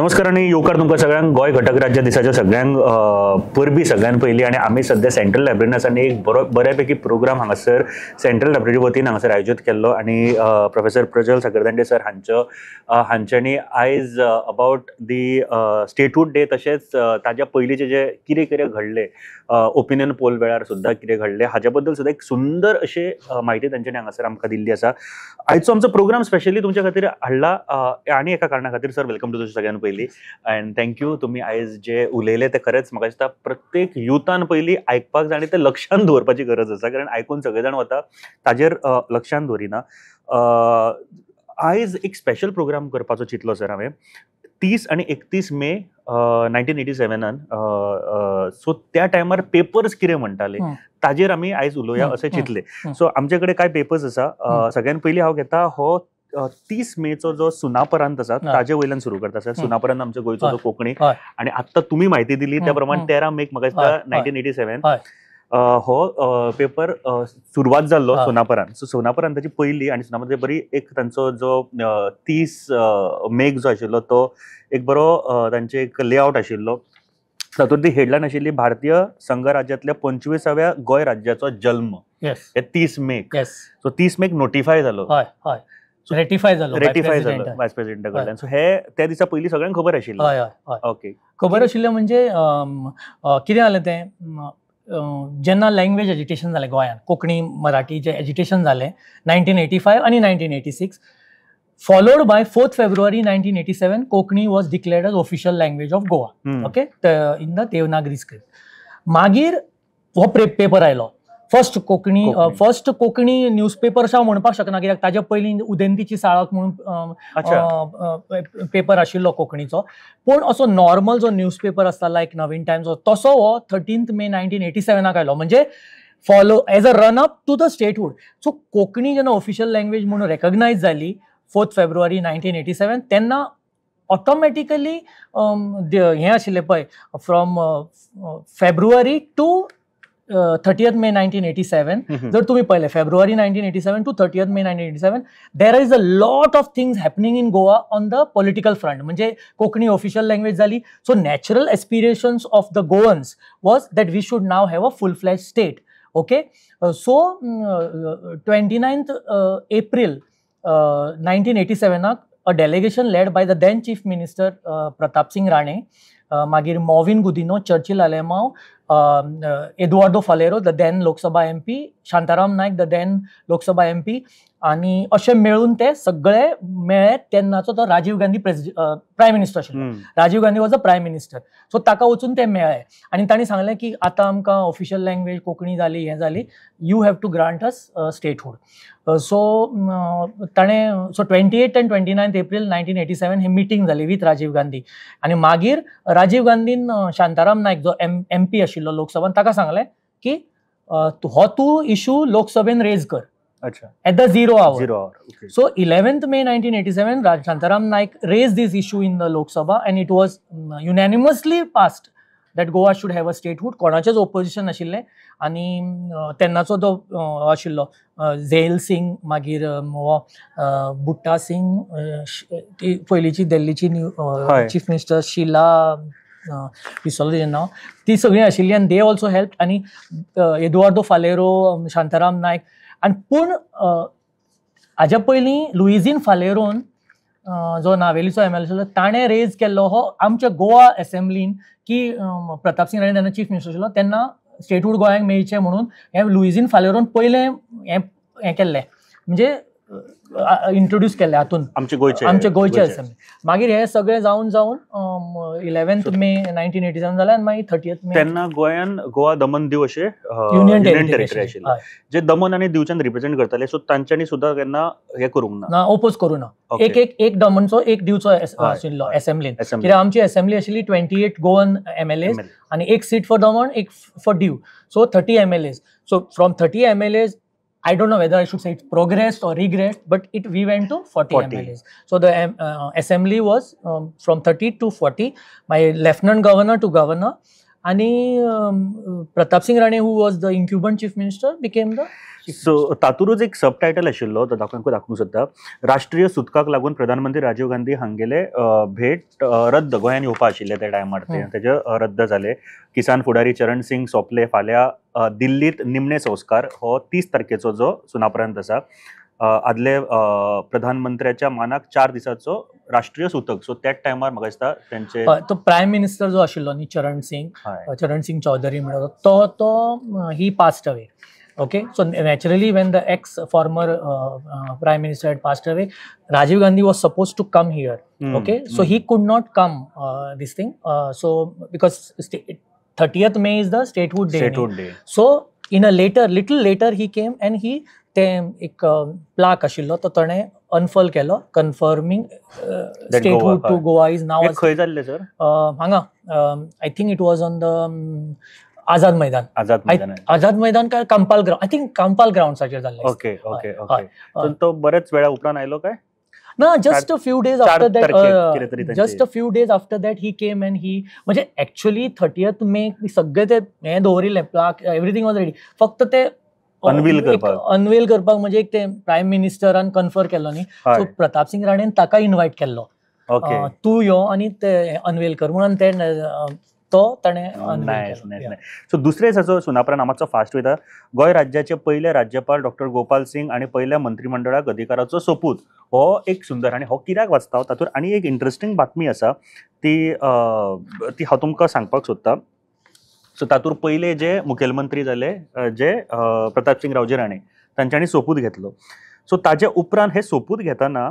नमस्कार आनी येवकार तुमकां सगळ्यांक गोंय घटक राज्य दिसाच्या सगळ्यांक परबीं सगळ्यान पयलीं. आनी आमी सद्या सेंट्रल लायब्ररीन आसा आनी एक बरो बऱ्यापैकी प्रोग्राम हांगासर सेंट्रल लायब्ररी वतीन हांगासर आयोजीत केल्लो आनी प्रोफेसर प्रजल साखरदांडे सर हांचो हांच्यांनी आयज अबावट the statehood day तशेंच ताज्या पयलींचे जे कितें कितें घडलें, ओपिनियन पोल वेळार सुद्दां कितें घडलें हाज्या बद्दल सुद्दां एक सुंदर अशें म्हायती तांच्यांनी हांगासर आमकां दिल्ली आसा. आयचो आमचो प्रोग्राम स्पेशली तुमच्या खातीर हाडला आनी एका कारणा खातीर. सर, welcome to तुमच्या सगळ्यान पयलीं अँड thank you. तुमी आयज जे उलयले ते खरेंच म्हाका दिसता प्रत्येक युथान पयलीं आयकपाक जाय आनी ते लक्षान दवरपाची गरज आसा, कारण आयकून सगळे जाण वता ताजेर लक्षान दवरिना. आयज एक स्पेशल प्रोग्राम करपाचो चिंतलो सर हांवें. 30 आनी 31 मे 1987, सो त्या टायमार पेपर्स कितें म्हणटाले ताजेर आमी आयज उलोवया अशें चिंतलें. सो आमचे कडेन कांय पेपर्स आसा. सगळ्यान पयलीं हांव घेता हो 30 मेचो जो सुनापरांत आसा ताजे वयल्यान सुरू करता सर. सुनापरांत आमच्या गोंयचो जो कोंकणी, आनी आत्तां तुमी म्हायती दिली त्या प्रमाण 13 मेक म्हाका दिसता 1987 हो पेपर सुरवात जाल्लो सुनापरांत. सो सुनापरांताची पयली आनी सुनापरांत बरी एक तांचो जो 30 मेक जो आशिल्लो तो एक बरो तांचे एक लेआवट आशिल्लो. तातूंत ती हेडलायन आशिल्ली भारतीय संघराज्यांतल्या 25व्या गोंय राज्याचो जल्म. हे 30 मेक. सो 30 मेक नोटिफाय जालो. हय हय, रेटिफाय जालो. रेटिफाय जालो वायस प्रेसिडेंटा कडल्यान. सो हे त्या दिसा पयलीं सगळ्यांक खबर आशिल्लें. हय हय. ओके, खबर आशिल्लें. म्हणजे कितें जालें तें, जेन्ना लँग्वेज एजिटेशन जालें गोंयांत, कोंकणी मराठी जें एजिटेशन जालें 1985 आनी 1986, followed by 4 February 1987 Konkani was declared as official language of Goa, okay, in the Devanagari script. मागीर हो पेपर आयलो first Konkani, first Konkani newspaper अशें हांव म्हणपाक शकना कित्याक ताज्या पयलीं उदेंतीची साळक म्हणून पेपर आशिल्लो कोंकणीचो. पूण असो नॉर्मल जो न्यूजपेपर आसता लायक नवीन टायम्स तसो हो 13 मे 1987 आयलो, म्हणजे follow as a run up to the statehood. So Konkani जेन्ना ऑफिशियल लँग्वेज म्हणून रेकग्नायज जाली 4 फेब्रुवारी 1987 तेन्ना ऑटोमॅटिकली हें आशिल्लें पळय फ्रॉम फेब्रुवारी टू 30 मे 1987. जर तुम्ही पळयलें February 1987 to 30 May 1987 there is a lot of things happening in Goa on the political front. म्हणजे कोंकणी ऑफिशियल लँग्वेज जाली, so natural aspirations of the Goans was that we should now have a full fledge state. Okay, so 29 April 1987 a delegation led by the then chief minister Pratap Singh Rane, मागीर Mauvin Godinho, Churchill Alemao, Eduardo Faleiro the then Lok Sabha MP, Shantaram Naik the then Lok Sabha MP, आनी अशें मेळून ते सगळे मेळ्ळे. तेन्नाचो तो Rajiv Gandhi prime minister आशिल्लो. Rajiv Gandhi was a prime minister. So ताका वचून ते मेळ्ळे आनी तांणी सांगलें की आतां आमकां ऑफिशियल लँग्वेज कोंकणी जाली, हें जाली, you have to grant us statehood. So ताणें सो 28 आनी 29 एप्रील 1987 ही मिटींग जाली विथ राजीव गांधी. आनी मागीर राजीव गांधीन शांताराम नायक जो एम पी आशिल्लो लोकसभान ताका सांगलें की हो तूं इशू लोकसभेन रेज कर. At the zero hour. Zero hour, okay. So 11th May 1987, Shantaram Naik raised this issue in the Lok Sabha and it was unanimously passed that Goa should have a statehood. कोणाचेच opposition आशिल्लें आनी तेन्नाचो तो आशिल्लो झेल सिंग, मागीर हो बुट्टा सिंग, ती पयलींची दिल्लीची चीफ मिनिस्टर शिला, विसरलो तेजें नांव, ती सगळीं आशिल्ली आनी they also help. आनी एदुआर्दो फालेरो, शांताराम नायक. आनी पूण हाज्या पयलीं लुइझीन फालेरोन जो नावेलीचो एम एल ए आशिल्लो ताणें रेज केल्लो हो आमच्या गोवा एसेंब्लीन की प्रताप सिंह राणे तेन्ना चीफ मिनिस्टर आशिल्लो तेन्ना स्टेटहूड गोंयांक मेळचें म्हणून हें लुइझीन फालेरोन पयलें हें हें केल्लें, म्हणजे इंट्रोड्यूस केल्लें हातून आमचे गोंयचे आमचे गोंयचे असेंब्ली. मागीर हे सगळें जावन जावन 11 मे 1987 जालें आनी मागीर 30 मे तेन्ना गोंयान गोवा दमन दीव अशें युनियन टेरिटरी आशिल्लें जे दमन आनी दीवच्यान रिप्रेझेंट करताले. सो तांच्यांनी सुद्दां केन्ना हें करूंक ना, ओपोज करूं ना. एक एक एक दमनचो एक दीवचो आशिल्लो एसेंब्लीन, कित्याक आमची एसेंब्ली आशिल्ली 28 गोवन एमएलएज आनी एक सीट फॉर दमन, एक for Diu, so 30 MLAs. So from 30 MLAs I don't know whether I should say it's progressed or regressed, but it we went to 40 MLAs. So the assembly was from 30 to 40. My lieutenant governor to governor, आनी Pratapsingh Rane who was the incumbent chief minister became the. So तातूरूच एक सब title आशिल्लो तो दाखोवंक सोदता. राष्ट्रीय सुतकाक लागून प्रधानमंत्री राजीव गांधी हांगेले भेट रद्द, गोंयान येवपा आशिल्ले त्या टायमार, तेजे रद्द जाले. किसान फुडारी चरण सिंग सोंपले, फाल्यां दिल्लीत निमणे संस्कार हो 30 तारखेचो जो सुनापरांत आसा. आदले प्रधानमंत्र्याच्या मानाक 4 दिसाचो राष्ट्रीय सुतक. सो त्याच टायमार म्हाका दिसता तेंचे तो प्रायम मिनिस्टर जो आशिल्लो न्ही चरण सिंग, चरण सिंग चौधरी म्हणटा तो, तो he passed away. Okay, so naturally when the ex former prime minister had passed away, Rajiv Gandhi was supposed to come here. Okay, so he could not come this thing. So because 30th May is the statehood day. Statehood day. So in a later, little later he came and he ते एक plaque आशिल्लो तो ताणें unfurl केलो, confirming statehood to Goa is now. खंय जाल्लें sir? हांगा I think it was on the Azad Maidan. Azad Maidan, Azad Maidan काय Campal ground, I think Campal ग्राउंडाचेर जाल्लें. Okay okay okay. तो बरेच वेळा उपरांत आयलो काय ना? Just a few days after that, just a few days after that he came and he म्हणजे एक्चुअली 30th मे सगळे ते हें दवरिल्लें प्लाक, एवरीथींग वॉज रेडी, फक्त ते अनवील करपाक, अनवील करपाक म्हणजे एक ते प्रायम मिनिस्टरान कन्फर केलो न्ही. सो प्रतापसिंग राणेन ताका इन्वायट केल्लो, तूं यो आनी ते अनवील कर म्हणून ते तो ताणें. Nice nice nice. सो दुसरे दिसाचो सुनापरांत मातसो फास्ट वयता. गोंय राज्याचे पयले राज्यपाल डॉक्टर गोपाल सिंग आनी पयल्या मंत्रिमंडळाक अधिकाराचो सोपूत हो एक सुंदर, आनी हो कित्याक वाचता तातूंत आनी एक इंट्रस्टींग बातमी आसा ती ती हांव तुमकां सांगपाक सोदता. सो तातूंत पयले जे मुखेलमंत्री जाले जे प्रतापसिंग रावजी राणे तांच्यांनी सोपूत घेतलो. सो ताजे उपरांत हे सोपूत घेतना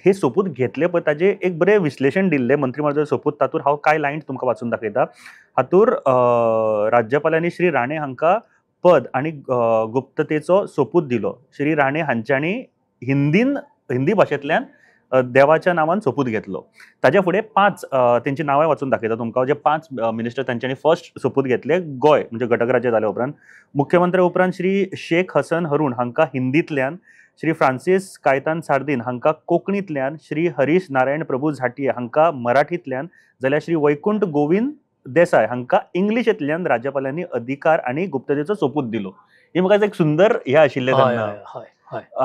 हे सोपूत घेतले पळय ताजे एक बरें विश्लेशण दिल्लें मंत्रिमंडळाचो सोपूत. तातूंत हांव कांय लायन्स तुमकां वाचून दाखयता. हातूंत राज्यपालांनी श्री राणे हांकां पद आनी गुप्ततेचो सोपूत दिलो. श्री राणे हांच्यांनी हिंदी भाशेंतल्यान देवाच्या नांवान सोपूत घेतलो. ताज्या फुडें 5 तेंची नांवां वाचून दाखयता तुमकां, जे 5 मिनिस्टर तांच्यांनी फर्स्ट सोपूत घेतले गोंय म्हणजे घटक राज्य जाल्या उपरांत. मुख्यमंत्री उपरांत श्री शेख हसन हरुण हांकां हिंदींतल्यान, श्री फ्रांसीस कायतान सार्दीन हांकां कोंकणींतल्यान, श्री हरीश नारायण प्रभू झांट्ये हांकां मराठींतल्यान, जाल्यार श्री वैकुंठ गोविंद देसाय हांकां इंग्लिशेंतल्यान राज्यपालांनी अधिकार आनी गुप्ततेचो सोपूत दिलो. ही म्हाका एक सुंदर हें आशिल्लें तेन्ना.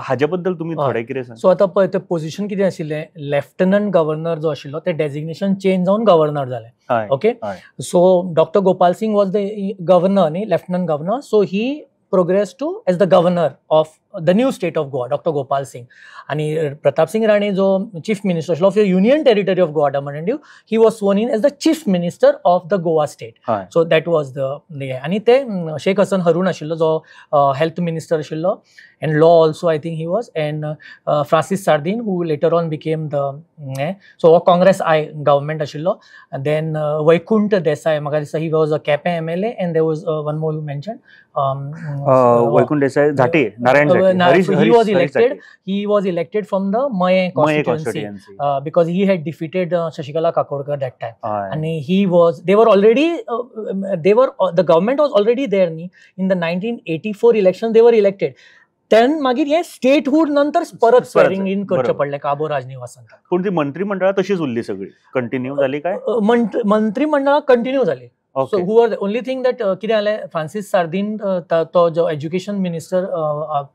हाजे बद्दल तुमी थोडें कितें सांग. सो आतां पळय तें पोजिशन कितें आशिल्लें, लेफ्टनंट गव्हर्नर जो आशिल्लो तें डेजिग्नेशन चेंज जावन गव्हर्नर जालें. Okay, so doctor Gopal Singh was the governor न्ही, lieutenant governor. So he progress to as the governor of the new state of Goa, doctor Gopal Singh. आनी प्रताप सिंग राणे जो chief minister आशिल्लो of union territory of Goa Daman and Diu, he was sworn in as the chief minister of the Goa state. So that was the. आनी ते शेख हसन हरून आशिल्लो जो health minister आशिल्लो and law also I think he was, and Francis Sardinha who later on became the, so हो Congress I government आशिल्लो. देन वैकुंठ देसाय म्हाका दिसता he was a Quepem M L A, and there was one more you mention Vaikunth Desai Zantye, Narayan Zantye. He was elected. He was elected from the Maye constituency because he had defeated Shashikala Kakodkar that time. And he was. They were already. They were. The government was already there. In the 1984 election, they were elected. Then मागीर हे statehood नंतर परत swearing in करचें पडलें काबो राजनिवासान. पूण ती मंत्रिमंडळां तशीच उरली सगळी कंटिन्यू जाली काय? मंत्रिमंडळां कंटिन्यू जाली. So who are the only thing that कितें जालें, फ्रांसीस सार्दीन तो जो एज्युकेशन मिनिस्टर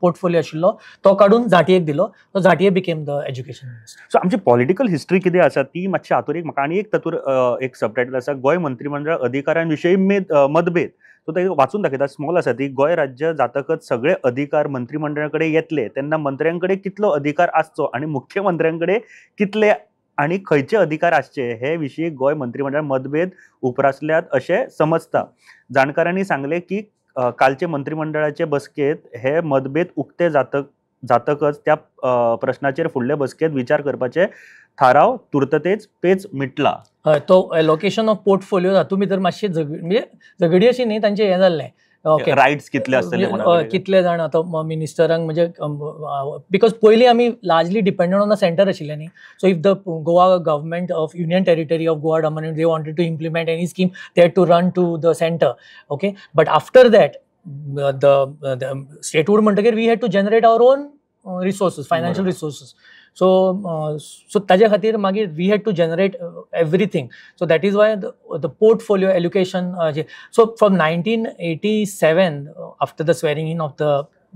पोर्टफोलियो आशिल्लो तो काडून झांट्येक दिलो, तो Zantye became the education minister. So आमची पॉलिटिकल हिस्ट्री कितें आसा ती मातशी हातूंत एक म्हाका आनी एक तातूंत एक सबटायटल आसा, गोंय मंत्रिमंडळ अधिकारां विशीं मतभेद. सो ते वाचून दाखयता, स्मॉल आसा ती. गोंय राज्य जातकच सगळे अधिकार मंत्रिमंडळा कडेन येतले तेन्ना मंत्र्यां कडेन कितलो अधिकार आसचो आनी मुख्यमंत्र्यां कडेन कितले आनी खंयचे अधिकार आसचे हे विशीं गोंय मंत्रिमंडळ मतभेद उप्रासल्यात अशें समजता. जाणकारांनी सांगलें की कालचे मंत्रिमंडळाचे बसकेंत हे मतभेद उक्ते जातकच त्या प्रश्नाचेर फुडले बसकेंत विचार करपाचे थाराव तुर्ततेच पेच मिटला. हय, तो एलोकेशन ऑफ पोर्टफोलियो हातूंत भितर मातशी म्हणजे झगडी अशी न्ही, तांचें हें जाल्लें. ओके, रायट्स कितले आसतले, कितले जाण आतां मिनिस्टरांक, म्हणजे because पयलीं आमी largely dependent on the centre आशिल्ले न्ही. So if the Goa government of union territory of Goa Daman they wanted to implement any scheme, they had to run to the centre. Okay, but after that the statehood म्हणटकीर we had to generate our own resources, financial resources. So so ताज्या खातीर मागीर we had to generate everything. So that is why the portfolio allocation. So from 1987, after the swearing in of the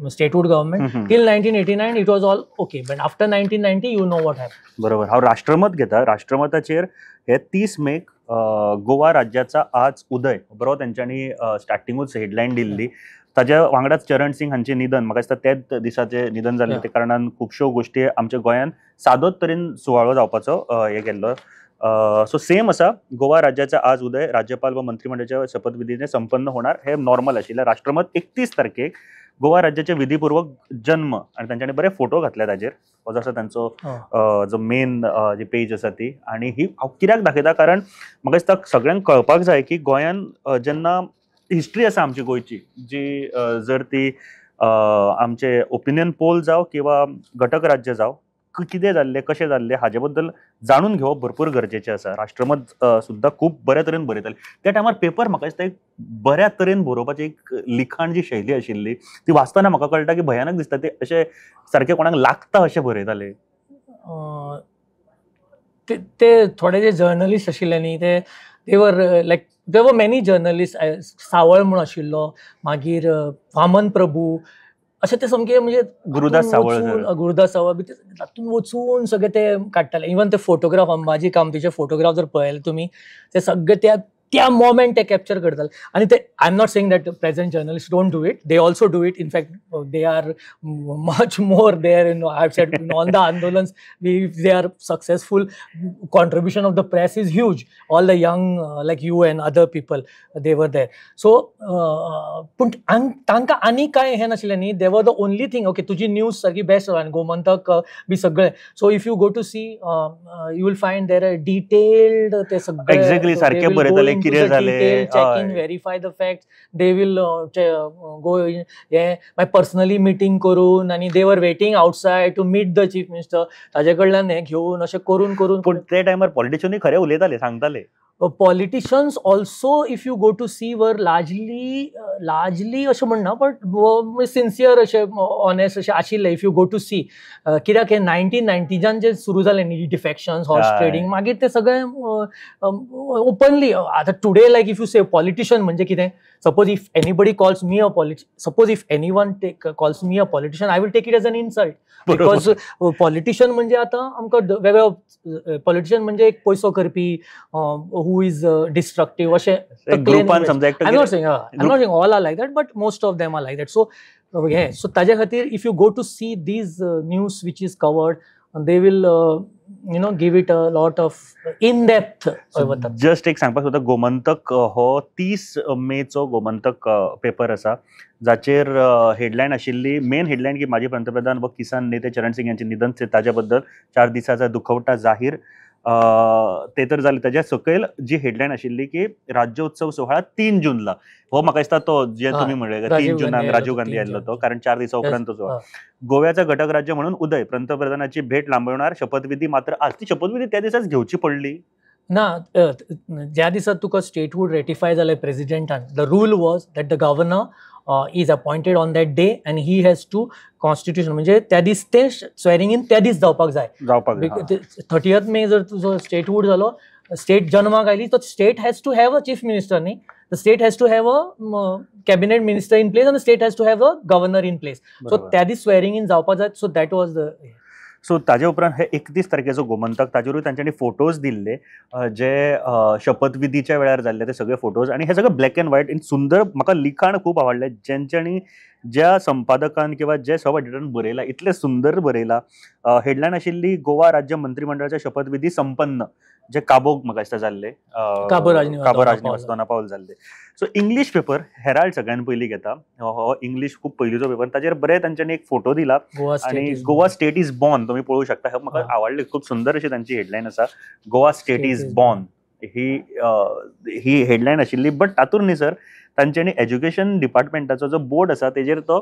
statehood government, till 1989 it was all okay, but after 1990 you know what happened. बरोबर. हांव राष्ट्रमत घेता. राष्ट्रमताचेर हे 30 मेक गोवा राज्याचा आज उदय, बरो तेंच्यांनी स्टार्टिंगूच headline दिल्ली. ताज्या वांगडाच चरण सिंग हांचें निधन, म्हाका दिसता त्याच दिसाचें निधन जाल्लें, ते कारणान खुबश्यो गोश्टी आमच्या गोंयान सादोच तरेन सुवाळो जावपाचो हें केल्लो. सो सेम आसा, गोवा राज्याचा आज उदय, राज्यपाल व मंत्रिमंडळाच्या शपथविधीने संपन्न होणार, हे नॉर्मल आशिल्लें. राष्ट्रमत 31 तारखेक गोवा राज्याचे विधीपूर्वक जन्म, आनी तांच्यांनी बरे फोटो घातले ताजेर, हो जो आसा तांचो जो मेन जी पेज आसा ती. आनी ही हांव कित्याक दाखयता, कारण म्हाका दिसता सगळ्यांक कळपाक जाय की गोंयान जेन्ना हिस्ट्री आसा आमची गोंयची, जी जर ती आमचे ओपिनियन पोल जावं किंवा घटक राज्य जावं, कितें जाल्लें कशें जाल्लें हाजे बद्दल जाणून घेवप भरपूर गरजेचें आसा. राष्ट्रमत सुद्दां खूब बऱ्या तरेन बरयताले त्या टायमार. पेपर म्हाका दिसता एक बऱ्या तरेन बरोवपाची एक लिखाण जी शैली आशिल्ली ती वाचतना म्हाका कळटा की भयानक दिसता, ते अशें सारकें कोणाक लागता अशें बरयताले. ते थोडे जे जर्नलिस्ट आशिल्ले न्ही, ते they were like there were many journalist. सावळ म्हूण आशिल्लो, मागीर वामन प्रभू, अशें ते सामके म्हणजे गुरुदास सावळ, गुरुदास सावळ बी तातूंत वचून सगळे ते काडटाले. इवन ते फोटोग्राफ, अंबाजी कामतीचे फोटोग्राफ जर पळयले तुमी, ते सगळे त्या त्या मोमेंट ते कॅप्चर करताले. आनी ते, I am not saying that present journalist don't do it, they also do it. In fact they are much more there in, I have said on the आंदोलन्स, if they are successful, contribution of the press is huge. All the young like you and other people, they were there. So पूण तांकां आनी कांय हें नाशिल्लें न्ही, they were the only thing. Okay, तुजी news सारकी best आनी गोमंतक बी सगळें. So if you go to see, you will find there detailed ते सगळे एक्झॅक्टली सारके बरयताले कितें जालें, checking, verify the facts. They will go हे मागीर पर्सनली मिटींग करून, आनी they were waiting outside to meet the chief minister, ताजे कडल्यान हें घेवन अशें करून करून. पूण ते टायमार पॉलिटिशियनूय खरें उलयताले, सांगताले. Politicians also, if you go to see, were largely अशें म्हणना, बट सिन्सियर अशें ऑनेस्ट अशें आशिल्ले. If you go to see, कित्याक हे 1990च्यान जे सुरू जालें न्ही डिफेक्शन्स, हॉर्स ट्रेडींग, मागीर ते सगळें ओपनली. आतां today like if you say politician म्हणजे कितें, suppose if anybody calls me a politician, suppose if anyone calls me a politician, I will take it as an insult. Because politician म्हणजे आतां आमकां वेगळो, पॉलिटिशियन म्हणजे एक पयसो करपी, who is destructive अशें. I am not saying all are like that, but most of them are like that. So हें, सो ताज्या खातीर if you go to see these news which is covered, they will you know give it a lot of in depth. Just एक सांगपाक सोदता, गोमंतक हो 30 मेचो Gomantak paper आसा, जाचेर headline आशिल्ली, मेन हेडलायन की माजी पंतप्रधान व किसान नेते चरण सिंग यांचे निधन, ताज्या बद्दल 4 दिसाचा दुखवटा जाहीर. ते तर जालें. ताज्या सकयल जी हेडलायन आशिल्ली की राज्योत्सव सोहळा 3 जूनला, हो म्हाका दिसता तो जे तुमी म्हणले 3 जूनाक राजीव गांधी आयिल्लो तो, कारण 4 दिसा उपरांत तो. गोव्याचा घटक राज्य म्हणून उदय, पंतप्रधानाची भेट लांबवणार, शपथविधी मात्र आज. ती शपथविधी त्या दिसाच घेवची पडली ना. ज्या दिसा तुका स्टेटहूड रेटिफाय जालें प्रेसिडेंटान, the rule was that the governor is appointed on that day and he has to constitution, म्हणजे त्या दीस ते स्वेरिंग इन त्या दीस जावपाक जाय. 30 मे जर तुजो स्टेटहूड जालो, स्टेट जन्माक आयली, तो state has to have a chief minister न्ही, the state has to have a cabinet minister in place आनी state has to have a governor in place. So त्या दीस स्वेरिंग इन जावपाक जाय. So that was the. So ताजे उपरांत हे 31 तारखेचो गोमंतक, ताजेरूय तांच्यांनी फोटोज दिल्ले जे शपथविधीच्या वेळार जाल्ले ते सगळे फोटोज, आनी हे सगळे ब्लॅक अँड व्हायट इन सुंदर. म्हाका लिखाण खूब आवडलें, जेंच्यांनी ज्या संपादकान किंवा जे सब एडिटरान बरयलां इतलें सुंदर बरयलां. हेडलायन आशिल्ली गोवा राज्य मंत्रिमंडळाच्या शपथविधी संपन्न, जे काबोक म्हाका दिसता जाल्ले, काबो राजनिवास दोना पावल जाल्ले. सो इंग्लीश पेपर हेराल्ड सगळ्यान पयलीं घेता, हो इंग्लीश खूब पयलींचो पेपर, ताजेर बरें तांच्यांनी एक फोटो दिला आनी गोवा स्टेट is born तुमी पळोवंक शकता. हे म्हाका आवडले, खूब सुंदर अशी तांची हेडलायन आसा, Goa state is born he headline आशिल्ली. बट तातूंत न्ही सर तांच्यांनी एज्युकेशन डिपार्टमेंटाचो जो बोर्ड आसा तेजेर तो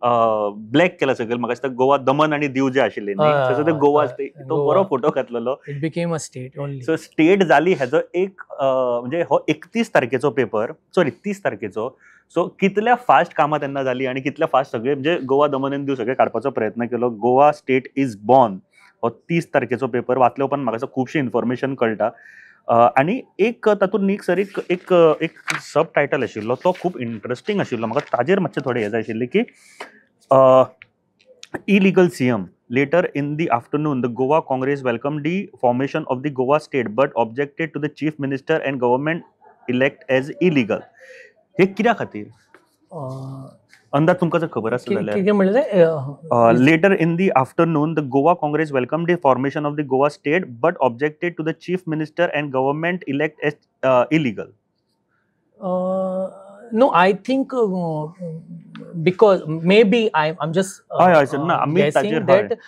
ब्लॅक केला सकयल. म्हाका दिसता गोवा दमन आनी दीव जे आशिल्ले न्ही, तसो ते गोवा तो बरो फोटो घातलेलो. It became a state only. So state जाली हेजो एक म्हणजे हो 31 तारखेचो पेपर, सॉरी 30 तारखेचो. सो कितल्या फास्ट कामां तेन्ना जाली आनी कितल्या फास्ट सगळे म्हणजे गोवा दमन आनी दीव सगळे काडपाचो प्रयत्न केलो. गोवा स्टेट is born हो 30 तारखेचो पेपर वाचले उपरांत म्हाका खुबशें इन्फॉर्मेशन कळटा. आनी एक तातूंत न्ही सर एक एक एक सब टायटल आशिल्लो तो खूब इंट्रस्टींग आशिल्लो, म्हाका ताजेर मातशें थोडें हें जाय आशिल्लें की illegal CM. Later in the afternoon, the Goa Congress welcomed the formation of the Goa state but objected to the chief minister and government elect as illegal. हे कित्या खातीर अंदाज तुमकां जर खबर आसा जाल्यार? कितें म्हणलें? Later in the afternoon, the Goa Congress welcomed the formation of the Goa state but objected to the chief minister and government elect as illegal. No, I think because maybe I'm just guessing that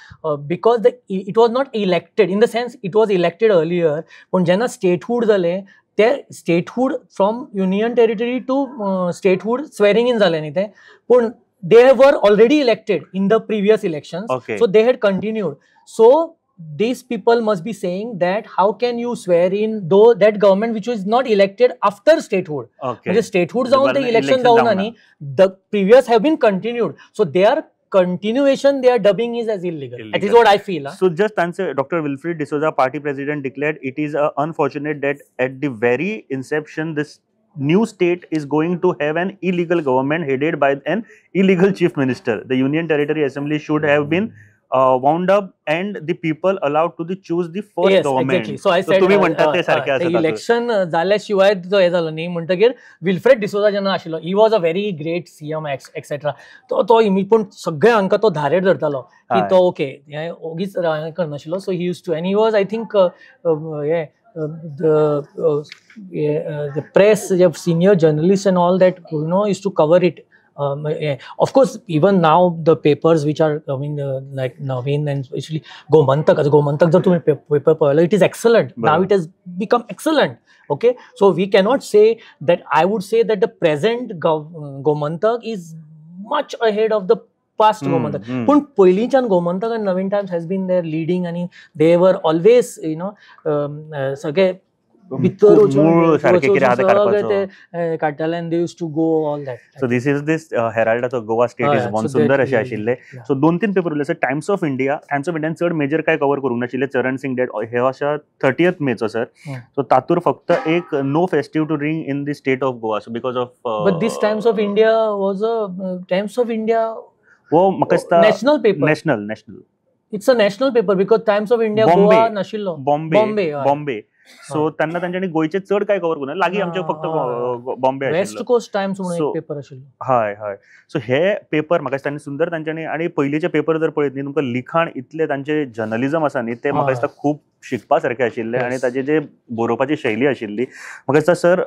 because it was not elected, in the sense it was elected earlier, पण जेन्ना statehood जालें ते statehood from union territory to statehood swearing in जालें न्ही तें, पूण they were already elected in the previous elections, so they had continued. So these people must be saying that how can you swear in though that government which was not elected after statehood. म्हणजे statehood जावन ते election जावन न्ही, the previous have been continued, so they are continuation they are dubbing is as illegal. That is what I feel. So just answer, Dr. Wilfred D'Souza, party president, declared it is unfortunate that at the very inception this new state is going to have an illegal government headed by an illegal chief minister. The Union Territory Assembly should have been wound up and the people allowed to the choose the first government. Exactly. So I said तुम्ही म्हणता ते सारखे आसा. Election जाल्या शिवाय तो हे जालो न्ही, म्हणटकीर विल्फ्रेड डिसोजा जेन्ना आशिल्लो, he was a very great CM etcetera, तो पूण सगळे हांकां तो धारेर धरतालो की तो ओके हें ओगीच करनाशिल्लो. So he use to and he was I think hey the press, the senior journalists and all that, you know, used to cover it. Of course, even now the papers which are coming like Naveen and especially Gomantak, Gomantak जर तुम्ही paper पळयलो, it is excellent. Now it has become excellent. Okay, so we cannot say that. I would say that the present Gomantak is much ahead of the past Gomantak. पण पयलींच्यान Gomantak and Naveen Times has been there leading आणि they were always, you know, सगळे भितर वचून ते काडटाले and they used to go all that. So this is this हेराल्डाचो Goa state is born, सुंदर अशें आशिल्लें. सो 2-3 पेपर उरले. Times of India, Times of इंडियान चड मेजर काय कवर करूंक नाशिल्लें. चरण सिंग डेड हे आसा 30 मेचो सर. सो तातूर फक्त एक no festive to ring in the state of Goa, so because of but this Times of India was a Times of India हो म्हाका दिसता national paper, national national it's a national paper because Times of India Goa नाशिल्लो, Bombay Bombay. So त्यांना तांच्यांनी गोंयचे चड काय cover करूं लागीं आमचे फक्त बॉम्बे वेस्ट कोस्ट टायम्स म्हणून एक पेपर आशिल्लो. हय हय. सो हे पेपर म्हाका दिसता सुंदर तांच्यांनी, आनी पयलींचे पेपर जर पळयत न्ही तुमकां लिखाण इतलें तांचें जर्नलिजम आसा न्ही तें म्हाका दिसता खूब शिकपा सारकें आशिल्लें आनी ताजें जे बरोवपाची शैली आशिल्ली म्हाका दिसता सर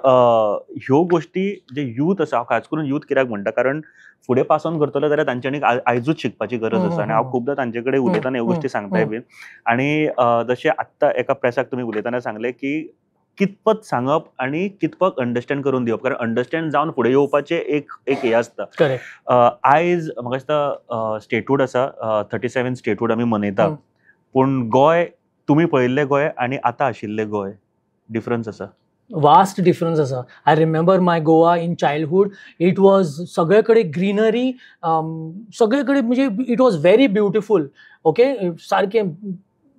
ह्यो गोश्टी जे यूथ आसा, हांव खास करून यूथ कित्याक म्हणटा कारण फुडें पास ऑन करतलो जाल्यार तांच्यांनी आयजूच शिकपाची गरज आसा आनी हांव खुबदां तांचे कडेन उलयतना ह्यो गोश्टी सांगताय बीन. आनी जशें आत्तां एका प्रेसाक तुमी उलयतना सांगलें की कितपत सांगप आनी कितपत अंडरस्टँड करून दिवप, कारण अंडरस्टँड जावन फुडें येवपाचें एक एक हें आसता. आयज म्हाका दिसता स्टेटहूड आसा, 37 स्टेटहूड आमी मनयता, पूण गोंय तुमी पळयल्लें गोंय आनी आतां आशिल्लें गोंय डिफरन्स आसा, वास्ट डिफरन्स आसा. I remember my Goa in childhood, it was सगळे कडेन ग्रीनरी, सगळे कडेन म्हणजे it was very beautiful. Okay, सारकें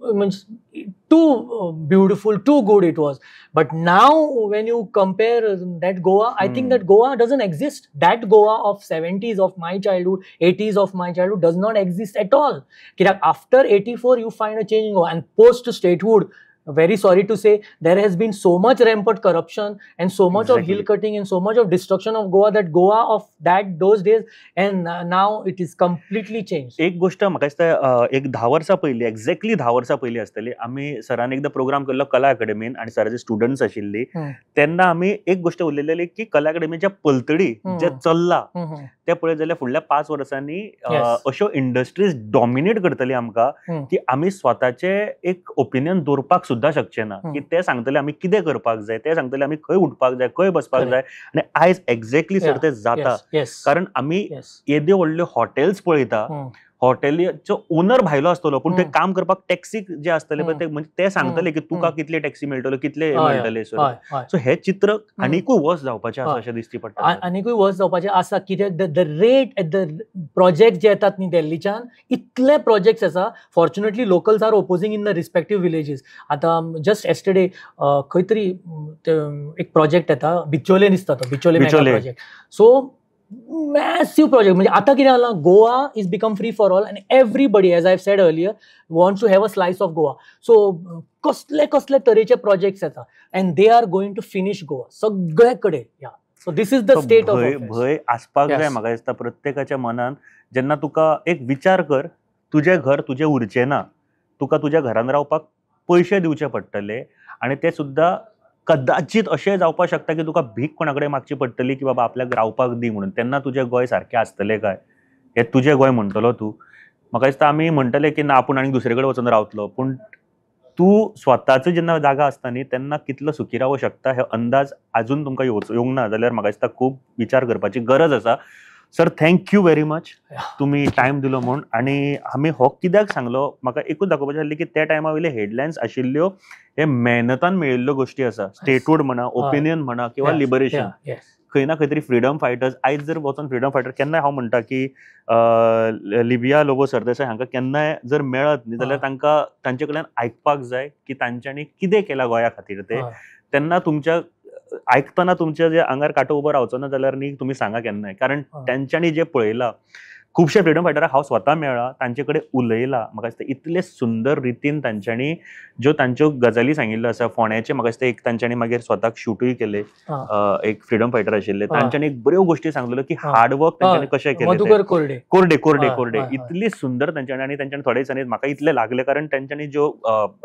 म्हणजे too beautiful, too good it was. But now when you compare that Goa, I think that Goa doesn't exist. That Goa of 70s of my childhood, 80s of my childhood does not exist at all. कित्याक after 84 you find a change in Goa and post statehood, very sorry to say, there has been so much rampant corruption and so much of hill cutting and so much of destruction of Goa that Goa of that those days and now it is completely changed. एक गोष्ट म्हाका दिसता एक 10 वर्सां पयलीं, exactly 10 वर्सां पयलीं आसतली, आमी सरान एकदां प्रोग्राम केल्लो कला अकॅडमीन आनी सराचे स्टुडंट्स आशिल्ली, तेन्ना आमी एक गोष्ट उलयलेली की कला अकॅडमीच्या पलतडी जें चल्लां तें पळयत जाल्यार फुडल्या 5 वर्सांनी अश्यो इंडस्ट्रीज डॉमिनेट करतली आमकां की आमी स्वताचे एक ओपिनियन दवरपाक सुद्दां शकचे ना, की ते सांगतले आमी कितें करपाक जाय, ते सांगतले आमी खंय उठपाक जाय, खंय बसपाक जाय. आनी आयज एक्झॅक्टली सर ते जाता, कारण आमी येद्यो व्हडल्यो हॉटेल्स पळयता, हॉटेलीचो ओनर भायलो आसतलो पूण ते काम करपाक टॅक्सीक जे आसतले पळय ते म्हणजे ते सांगतले की तुका कितले टॅक्सी मेळटल्यो, कितले मेळटले. सो हे चित्र आनीकूय वर्स जावपाचें आसा अशें दिसती पडटा. आनीकूय वर्स जावपाचें आसा, कित्याक the rate at the project जे येतात न्ही दिल्लीच्यान, इतले प्रोजेक्ट्स आसा. Fortunately locals are opposing in the respective villages. आतां जस्ट येस्टरडे खंय तरी एक प्रोजेक्ट येता, बिचोले दिसता तो, Bicholim project. So massive project. म्हणजे आतां कितें जालां, Goa is become free for all and everybody, as I have said earlier, wants to have a slice of Goa. So कसले कसले तरेचे प्रोजेक्ट्स येता and they are going to finish Goa सगळे कडेन. Yeah, so this is the state of भंय. भंय आसपाक जाय म्हाका दिसता प्रत्येकाच्या मनान. जेन्ना तुका एक विचार कर, तुजें घर तुजें उरचें ना, तुका तुज्या घरान रावपाक पयशे दिवचे पडटले आनी ते सुद्दां कदाचित अशें जावपाक शकता की तुका भीक कोणा कडेन मागची पडटली की बाबा आपल्याक रावपाक दी म्हणून. तेन्ना तुजें गोंय सारकें आसतलें काय? हें तुजें गोंय म्हणटलो तूं. म्हाका दिसता आमी म्हणटले की ना आपूण आनी दुसरे कडेन वचून रावतलो, पूण तूं स्वताचो जेन्ना जागा आसता न्ही तेन्ना कितलो सुखी रावूंक शकता हे अंदाज आजून तुमकां येवंक ना जाल्यार म्हाका दिसता खूब विचार करपाची गरज आसा. Sir, thank you very much, तुमी टायम दिलो म्हूण. आनी आमी हो कित्याक सांगलो, म्हाका एकूच दाखोवपाचें आसलें की त्या टायमा वयले हेडलायन्स आशिल्ल्यो हे मेहनतान मेळिल्ल्यो गोश्टी आसा. स्टेटहूड म्हणा, ओपिनियन म्हणा किंवा लिबरेशन, खंय ना खंय तरी फ्रिडम फायटर्स. आयज जर वचोन फ्रिडम फायटर केन्नाय हांव म्हणटा की लिबिया लोबो सरदेसाय हांकां केन्नाय जर मेळत न्ही जाल्यार तांकां तांचे कडल्यान आयकपाक जाय की तांच्यांनी कितें केलां गोंया खातीर ते. तेन्ना तुमच्या आयकतना तुमच्या जे आंगार कांटो उबो रावचो ना जाल्यार न्ही तुमी सांगा केन्नाय, कारण तांच्यांनी जें पळयलां. खुबशे फ्रिडम फायटराक हांव स्वता मेळ्ळा, तांचे कडेन उलयला. म्हाका दिसता इतले सुंदर रितीन तांच्यांनी ज्यो तांच्यो गजाली सांगिल्ल्यो आसा. फोंड्याचे म्हाका दिसता एक तांच्यांनी मागीर स्वताक शुटूय केले, एक फ्रिडम फायटर आशिल्ले, तांच्यांनी एक बऱ्यो गोश्टी सांगलेल्यो की हार्डवर्क तांच्यांनी कशें केलें. मधुकर कोरडे, कोरडे कोरडे कोरडे इतली सुंदर तांच्यांनी. आनी तांच्यांनी थोड्या दिसांनी म्हाका इतले लागले, कारण तांच्यांनी ज्यो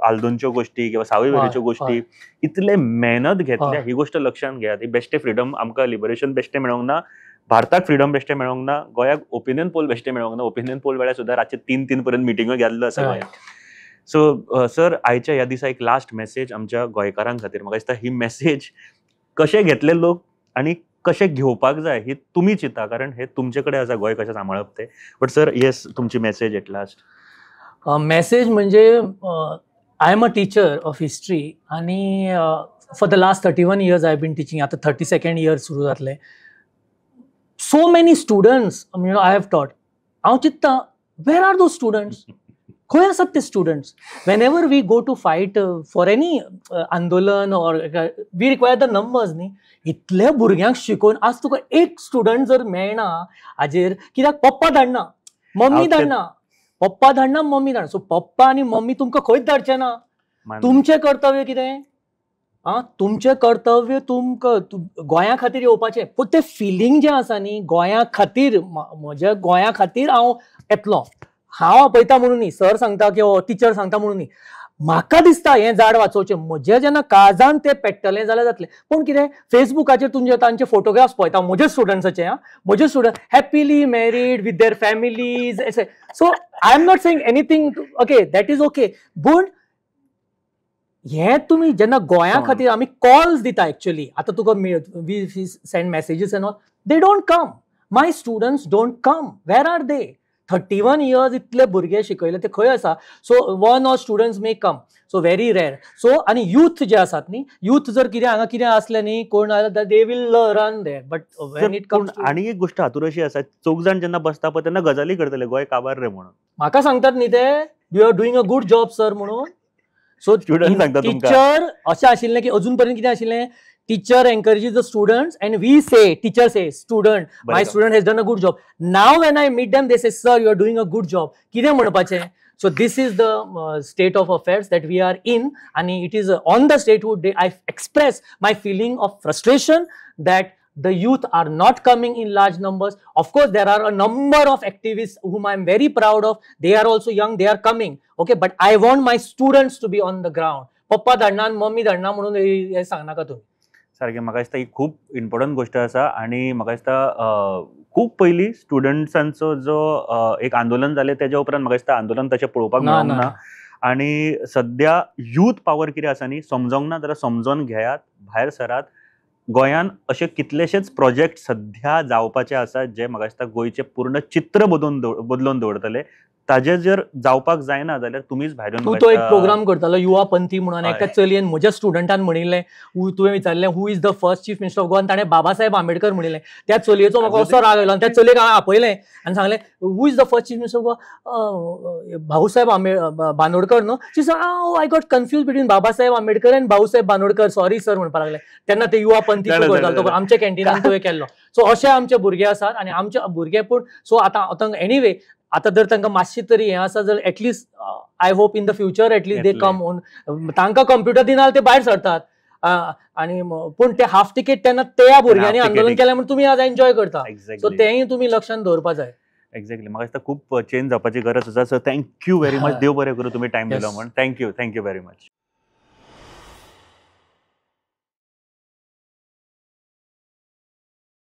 आल्दोनच्यो गोश्टी किंवा सावयवेरेच्यो गोश्टी इतले मेहनत घेतल्या, ही गोश्ट लक्षांत घेयात. ही बेश्टे फ्रिडम आमकां लिबरेशन बेश्टें मेळोंक ना, भारताक फ्रिडम बेश्टें मेळोंक ना, गोंयाक ओपिनियन पोल बेश्टें मेळोंक ना. ओपिनियन पोल वेळार सुद्दां रातचे 3-3 पर्यंत मिटिंगो गेल्लो आसा गोंयांत. सो सर, आयच्या ह्या दिसा एक लास्ट मॅसेज आमच्या गोंयकारां खातीर. म्हाका दिसता ही मॅसेज कशे घेतले लोक आनी कशे घेवपाक जाय ही तुमी चिंता, कारण हे तुमचे कडेन आसा गोंय कशें सांबाळप तें. बट सर येस, तुमची मॅसेज एट लास्ट. मॅसेज म्हणजे I am a teacher of history आनी for the last 31 years I been teaching. आतां 32nd year सुरू जातलें. So many students, you know, I have taught. हांव चिंत्ता, where are those students? खंय आसात ते students? Whenever we go to fight for any आंदोलन or we require the numbers न्ही. इतले भुरग्यांक शिकोवन आज तुका एक स्टुडंट जर मेळना हाजेर, कित्याक पप्पा धाडना, मम्मी धाडना, पप्पा धाडना, मम्मी धाडना. सो पप्पा आनी मम्मी तुमकां खंयच धाडचे ना. तुमचें कर्तव्य कितें? आं, तुमचें कर्तव्य तुमकां गोंया खातीर येवपाचें. पूण तें फिलींग जें आसा न्ही, गोंया खातीर, म्हज्या गोंया खातीर हांव येतलो, हांव आपयता म्हणून न्ही, सर सांगता किंवा टिचर सांगता म्हणून न्ही, म्हाका दिसता हें झाड वाचोवचें, म्हज्या जेन्ना काळजान तें पेट्टलें जाल्यार जातलें. पूण कितें, फेसबुकाचेर तुमचे तांचे फोटोग्राफ्स पळयता, म्हज्या स्टुडंट्साचे, आं, म्हजे student happily married with their families. So I am not saying anything, okay, that is okay. पूण हे तुमी जेन्ना गोंया खातीर आमी कॉल्स दिता एक्चुअली, आतां तुका we send messages and all, they don't come. My students don't come. Where are they? 31 years इतले भुरगे शिकयले ते खंय आसा? So one or students may come, so very rare. So आनी यूथ जे आसात न्ही, यूथ जर कितें हांगा कितें आसलें न्ही, कोण आयला they will run there. But when it comes, आनी एक गोश्ट हातूर अशी आसा, चौग जाण जेन्ना बसता पळय तेन्ना गजाली करतले गोंय काबार रे म्हणून. म्हाका सांगतात न्ही ते, you are doing a good job sir म्हणून. सो टिचर अशें आशिल्लें की अजून पर्यंत कितें आशिल्लें, teacher encourages the students and we say, teacher say, student, my student has done a good job. Now when I meet them they say, sir you are doing a good job. कितें म्हणपाचें? So this is the state of affairs that we are in. आनी it is on the statehood day I express my feeling of frustration that the youth are not coming in large numbers. Of course, there are a number of activists whom I am very proud of. They are also young, they are coming. Okay, but I want my students to be on the ground. पप्पा धाडना आनी mummy धाडना म्हणून हें सांगनाका तुमी. सारकें, म्हाका दिसता ही खूब important गोश्ट आसा. आनी म्हाका दिसता खूब पयलीं स्टुडंट्सांचो जो एक आंदोलन जालें तेज्या उपरांत म्हाका दिसता आंदोलन तशें पळोवपाक मेळोंक ना. आनी सद्या यूथ पावर कितें आसा न्ही, समजोंक ना जाल्यार समजोन घेयात, भायर सरात, गोंयान अशे कितलेशेच प्रोजेक्ट सध्या जावपाचे आसात जे म्हाका दिसता गोंयचें पूर्ण चित्र बदलून दवरतले. ताजे जर जावपाक जायना जाल्यार तुमीच भायर तूं तो एक प्रोग्राम करतालो युवा पंथी म्हणून, एका चलयेन म्हज्या स्टुडंटान म्हणिल्लें, तुवें विचारलें who is the first chief minister of Goa, ताणें बाबासाहेब आंबेडकर म्हणिल्लें. त्या चलयेचो म्हाका असो राग आयलो आनी त्या चलयेक हांवें आपयलें आनी सांगलें who is the first chief minister of Goa, Bhausaheb Bandodkar न्हू. She said I got confuse between Babasaheb Ambedkar and Bhausaheb Bandodkar, sorry sir म्हणपाक लागलें. तेन्ना ते युवा पंथी करतालो तो आमच्या कॅन्टिनान तुवें केल्लो. सो अशे आमचे भुरगे आसात आनी आमचे भुरगे पूण सो आतां एनिवे आतां जर तांकां मातशी तरी हें आसा जर at least I hope in the future at least they come on. तांकां कंप्युटर दिना ते भायर सरतात आनी पूण ते हाफ तिकेट तेन्ना त्या भुरग्यांनी आंदोलन केलें म्हूण तुमी आज एन्जॉय करता. सो तेंय तुमी लक्षांत दवरपा जाय. एक्झॅक्टली, म्हाका दिसता खूब चेंज जावपाची गरज आसा. So thank you very much, देव बरें करूं तुमी टायम दिलो म्हण. Thank you, thank you very much.